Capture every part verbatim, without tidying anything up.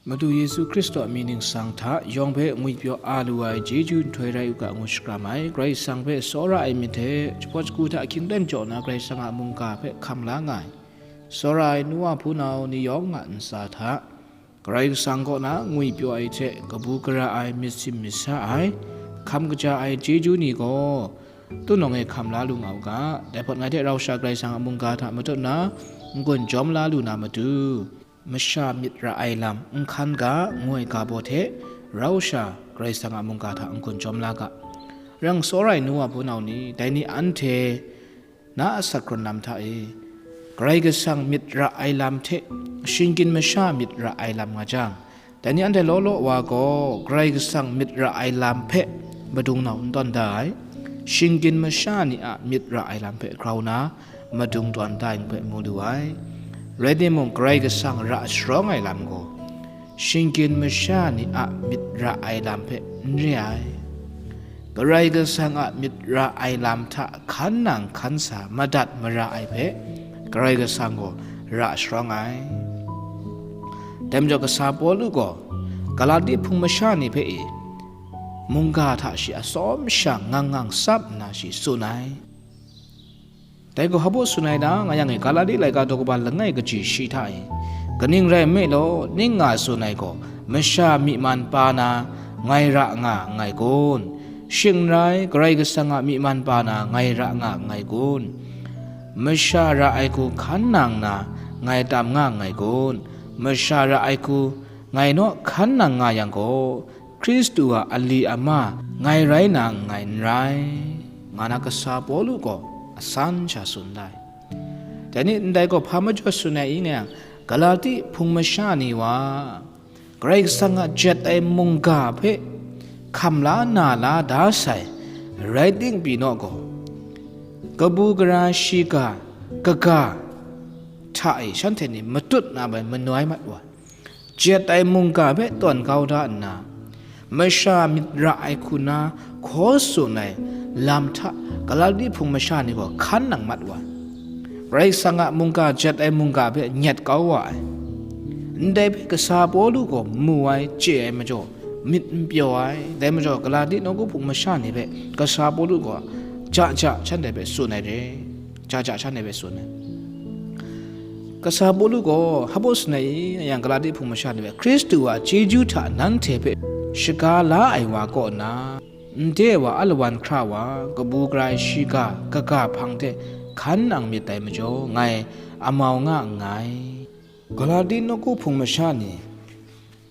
Madu Yesu Hkristu a mying ningsang hta yawng hpe ngwipyaw a lu ai chyeju nhtoi rai u ga ngu shakram ai, Karai Kasang hpe tsawra ai myit hte jahpawt shagu hta ahkying dan jaw na Karai Kasang a mungga hpe hkam la nga ai, tsawra ai nu wa hpunau ni yawng a ntsa hta, Karai Kasang kaw na ngwipyaw ai hte kabu gara ai, myit sim myit sa ai, hkam kaja ai chyeju ni gaw, tunawng e hkam la lu nga u ga. Dai hpawt ngai hte rau sha Karai Kasang a mungga hta matut nna n-gun jawm la lu na matu, masha myit ra ai lam n hkan ga, ngu ai ga baw hte rau sha Karai Kasang a mungga hta n-gun jawm la ga. Rang tsawra ai nu wa hpunau ni, dai ni anhte na asak hkrun lam hta e, Karai Kasang myit ra ai lam hte shinggyim masha myit ra ai lam nga jang, dai ni anhte law law wa gaw Karai Kasang myit ra ai lam hpe madung nau n tawn da ai, shinggyim masha ni a myit ra ai lam hpe grau na madung tawn da ai ngu hpe mu lu ai. Rai timung, Karai Kasang ra sharawng ai lam gaw, shinggyim masha ni a myit ra ai lam hpe n re ai. Karai Kasang a myit ra ai lam hta hkan nang hkan sa madat mara ai hpe, Karai Kasang gaw ra sharawng ai. Dai majaw, kasa Pawlu gaw Galati hpung masha ni hpe e, mungga hta shi atsawm shang ngang ngang tsap nna shi tsun ai. Dai gaw hpa baw tsun ai ta nga yang e, Galati laika daw kaba langai kaji shi hta e, kaning rai nme law, ning nga tsun ai gaw, masha myi man pa na ngai ra nga nngai kun? Shing n rai, Karai Kasang a myi man pa na ngai ra nga nngai kun? Masha ra ai hku hkan nang na ngai tam nga nngai kun? Masha ra ai hku ngai naw hkan nang nga yang gaw, Hkristu a ali ama ngai rai na nngai n rai, nga na kasa Pawlu gaw asan sha tsun da ai. Dai ni ndai gaw hpa majaw tsun ai i nga yang, Galati hpung masha ni wa, Karai Kasang a jet ai mungga hpe hkam la na la da sai rai ting pyi naw gaw, kabu gara shiga kaga hta e shanhte ni matut na bai manoi mat wa, jet ai mungga hpe tawn kau da nna, masha myit ra ai hku na hkaw tsun ai lam hta Galati hpung masha ni gaw hkan nang mat wa ai. Karai Kasang a mungga jet ai mungga hpe nyet kau wa ai. Ndai hpe kasa Pawlu gaw mu ai, chye ai majaw, myit n pyaw ai. Dai majaw, Galati nawku hpung masha ni hpe kasa Pawlu gaw ja ja shanhte hpe tsun ai re. Ja ja shanhte hpe tsun ai. Kasa Pawlu gaw hpa baw tsun ai i, yang Galati hpung masha ni hpe, Hkristu a chyeju hta nanhte hpe shaga la ai wa kaw na, ndai wa alawan hkra wa, kabu gara ai shiga kaga hpang hte hkan nang myit dai majaw, ngai amau nga nngai. Galati nawku hpung masha ni,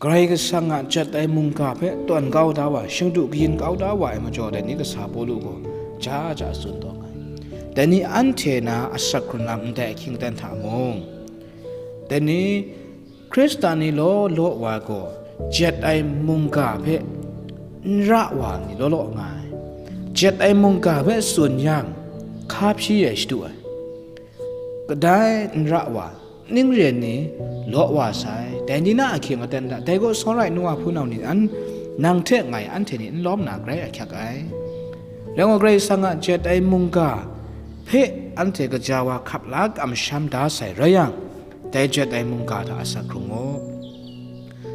Karai Kasang a jet ai mungga hpe tawn kau da wa, shingdu kayin kau da wa ai majaw, dai ni kasa Pawlu gaw ja ja tsun taw nga ai. Dai ni anhte na asak hkrun lam ndai ahkying aten hta mung, dai ni Hkristan ni law law wa gaw jet ai mungga hpe n ra wa ni law law nga ai. Jet ai mungga hpe tsun yang, hka hpyi ai shadu ai. Kadai n ra wa, ning re ni law wa sai, dai ni na ahkying aten hta, dai gaw tsawra ai nu wa hpunau ni an, nang hte ngai anhte ni n lawm na grai ahkyak ai. Rai ngu, Karai Kasang a jet ai mungga hpe anhte gaja wa hkap la kamsham da sai rai yang, dai jet ai mungga hta asak hkrung u,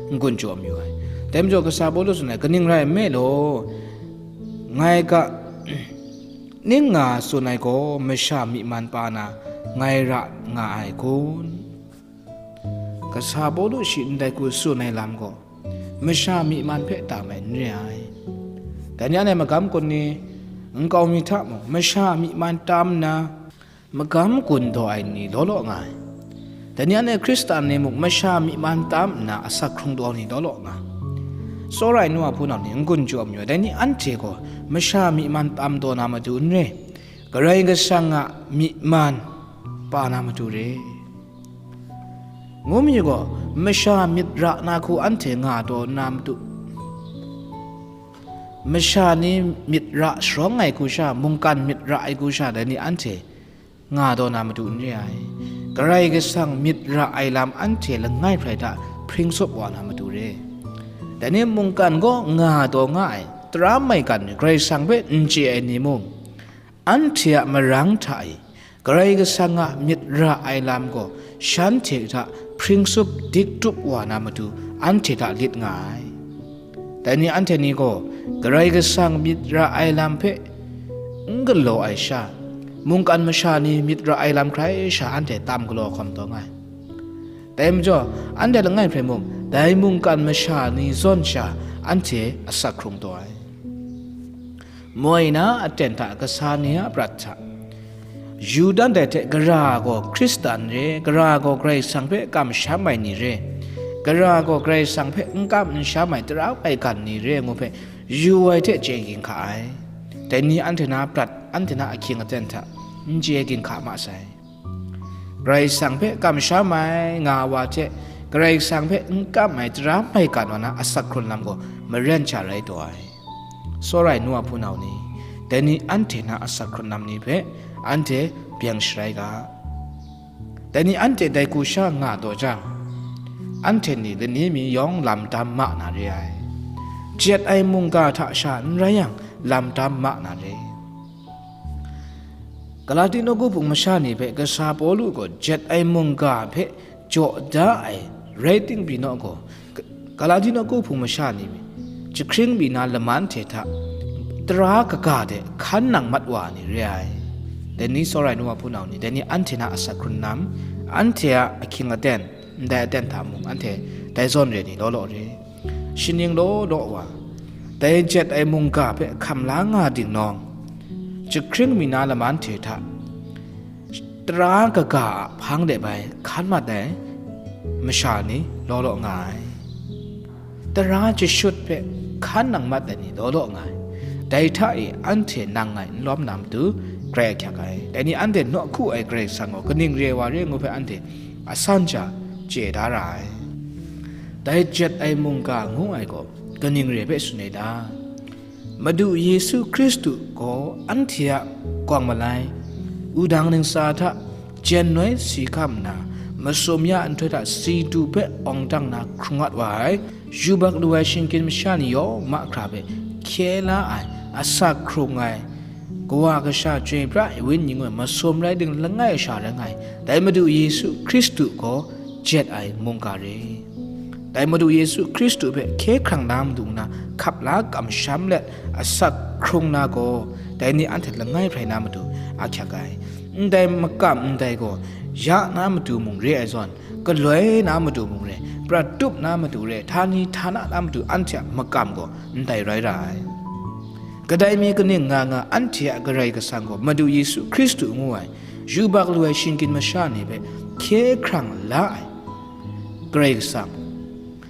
n-gun jaw mayu ai. Dai majaw, kasa Pawlu tsun ai, kaning rai nme law, ngai ga, ning nga tsun ai gaw masha myi man pa na ngai ra nga ai kun? Kasa Pawlu shi ndai hku tsun ai lam gaw, masha myi man hpe tam ai n re ai. Dai ni anhte magam gun ni nkau mi hta mung, masha myi man tam nna, magam gun daw ai ni law law nga ai. Dai ni anhte Hkristan ni mung masha myi man tam nna asak hkrung taw ni law law nga ai. Tsawra ai nu wa hpunau ni n-gun jaw mayu ai, dai ni anhte gaw masha myi man tam taw na matu n re, Karai Kasang a myi man pa na matu re. Ngu mi gaw, masha myit ra na hku anhte nga taw na matu. Masha ni myit ra sharawng ai hku sha, mungkan myit ra ai hku sha, dai ni anhte nga taw na matu n re ai. Karai Kasang myit ra ai lam anhte langai hprai hta hpring sup wa na matu re. Dai ni mungkan gaw nga taw nga ai, tara maigan ni Karai Kasang hpe n chye ai ni mung, anhte a marang hta e Karai Kasang a myit ra ai lam gaw shanhte hta hpring sup dik tup wa na matu anhte hta lit nga ai. Dai ni anhte ni gaw Karai Kasang myit ra ai lam hpe n galaw ai sha, mungkan masha ni myit ra ai lam hkrai sha anhte tam galaw hkawm taw nga ai. Dai majaw, anhte langai hpe mung, dai mungkan masha ni zawn sha anhte asak hkrung taw ai. Moi na aten hta kasa ni a prat hta, Yuda ndai hte gara gaw Hkristan re, gara gaw Karai Kasang hpe kamsham ai ni re, gara gaw Karai Kasang hpe n kam n sham ai tara maigan ni re ngu hpe yu ai hte chye ginhka ai. Dai ni anhte na prat, anhte na ahkying aten hta n chye ginhka ma sai. Karai Kasang hpe kamsham ai nga wa hte Karai Kasang hpe n kam ai tara maigan wa na asak hkrun lam gaw maren sha rai taw ai. Sawrai nu a hpunau ni, dai ni anhte na asak hkrun lam ni hpe anhte byeng sharai ga. Dai ni anhte dai hku sha nga taw jang, anhte ni lani mi yawng lam dam ma na re ai. Jet ai mungga hta sha n rai yang, lam dam ma na re. Galati nawku hpung masha ni hpe kasa Pawlu gaw jet ai mungga hpe jaw da ai rai ting pyi naw gaw, Galati nawku hpung masha ni jahkring mi na laman hte hta tara kaga de hkan nang mat wa ai ni re ai. Dai ni sawrai nu a hpunau ni, dai ni anhte na asak hkrun lam, anhte a ahkying aten, ndai aten hta mung anhte dai zawn re ni law law re. Shaning law law wa, dai jet ai mungga hpe hkam la nga ding nawng, jahkring mi na laman hte hta tara kaga a hpang de bai hkan mat ai masha ni law law nga ai. Tara jashut hpe hkan nang mat ai ni law law nga ai. Dai hta e anhte nang ngai n lawm na matu grai ahkyak ai. Dai ni anhte nawku ai Karai Kasang gaw kaning re ai wa re ngu hpe anhte asan sha chye da ra ai. Dai jet ai mungga ngu ai gaw kaning re hpe tsun ai ta? Madu Yesu Hkristu gaw anhte a gawng malai, wudang ningsa hta, jen noi si hkam nna, masum ya nhtoi hta si du hpe awng dang na hkrung at wa ai, yubak lu ai shingkin masha ni yawng mahkra hpe hkye la ai, asak hkrung ai, Kawa Kasha Chyoi Pra ai Wenyi ngu ai masum rai ding langai sha rai nga ai, dai Madu Yesu Hkristu gaw jet ai mungga re. Dai Madu Yesu Hkristu hpe hkye hkrang na matu nna hkap la kamsham let asak hkrung na gaw, dai ni anhte langai hprai na matu ahkyak ai. Ndai makam ndai gaw ya na matu mung re ai zawn, galoi na matu mung re, prat tup na matu re, htani htana na matu anhte a makam gaw ndai rai ra ai. Kadai mi kaning nga nga anhte a Karai Kasang gaw Madu Yesu Hkristu ngu ai, yubak lu ai shingkin masha ni hpe hkye hkrang la ai Karai Kasang,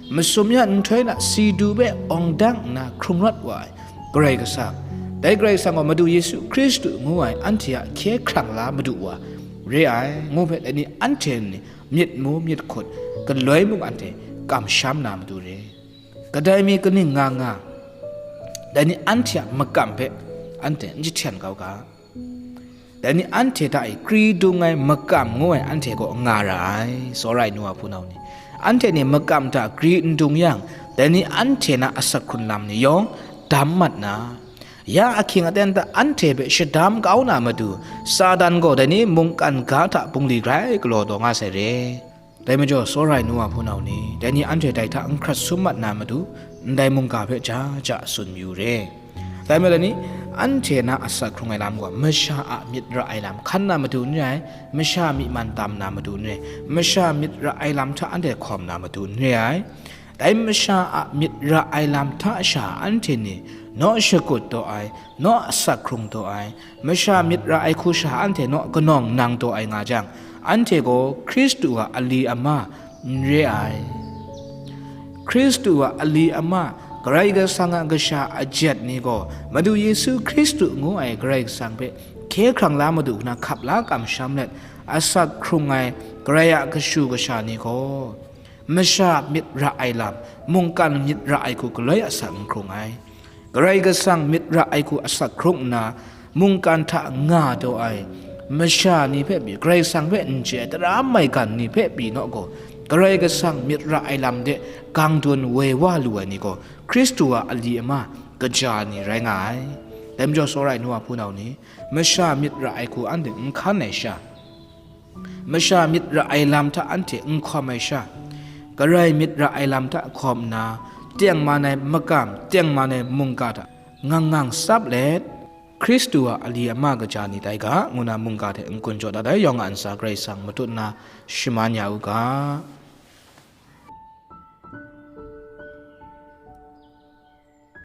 masum ya nhtoi na si du hpe awng dang nna hkrung rawt wa ai Karai Kasang, dai Karai Kasang gaw Madu Yesu Hkristu ngu ai anhte a hkye hkrang la Madu wa re ai, ngu hpe dai ni anhte ni myit mu myit hkut, galoi mung anhte kamsham na matu re. Kadai mi kaning nga nga, dai ni anhte a makam hpe anhte n jahten kau ga. Dai ni anhte hta e kri dung ai makam ngu ai anhte gaw nga ra ai, sawrai nu a hpunau ni. Anhte ni makam hta kri n dung yang, dai ni anhte na asak hkrun lam ni yawng dam mat na, ya ahkying aten hta anhte hpe shadam kau na matu, Satan gaw dai ni mungkan ga hta bungli grai galaw taw nga sai re. Dai majaw, sawrai nu a hpunau ni, dai ni anhte dai hta n hkrat sum mat na matu, ndai mungga hpe ja ja tsun mayu re. Dai majaw ni, anhte na asak hkrung ai lam gaw, masha a myit ra ai lam hkan na matu n re ai, masha myi man tam na matu n re ai, masha myit ra ai lam hta anhte hkawm na matu n re ai. Dai masha a myit ra ai lam hta sha anhte ni naw shakut taw ai, naw asak hkrung taw ai, masha myit ra ai hku sha anhte naw kanawng nang taw ai nga jang, anhte gaw Hkristu a ali ama n re ai. Hkristu a ali ama, Karai Kasang a kasha ajet ni gaw, Madu Yesu Hkristu ngu ai Karai Kasang hpe hkye hkrang la madu hkra hkap la kamsham let, asak hkrung ai Karai a kashu kasha ni gaw, masha myit ra ai lam, mungkan myit ra ai hku galoi asak n hkrung ai. Karai Kasang myit ra ai hku asak hkrung nna, mungkan hta nga taw ai masha ni hpe pyi, Karai Kasang hpe n chye ai tara maigan ni hpe pyi naw gaw, Karai Kasang myit ra ai lam de gang dun woi wa lu ai ni gaw, Hkristu a ali ama kaja ni rai nga ai. Dai majaw, sawrai nu a hpunau ni, masha myit ra ai hku anhte n hkan ai sha, masha myit ra ai lam hta anhte n hkawm ai sha, garai myit ra ai lam hta hkawm nna, tengman ai makam, tengman ai mungga hta ngang ngang tsap let, Hkristu a ali ama kaja ni tai ga, ngu na mungga hte n-gun jaw dat ai yawng a ntsa Karai Kasang matut nna shaman ya u ga.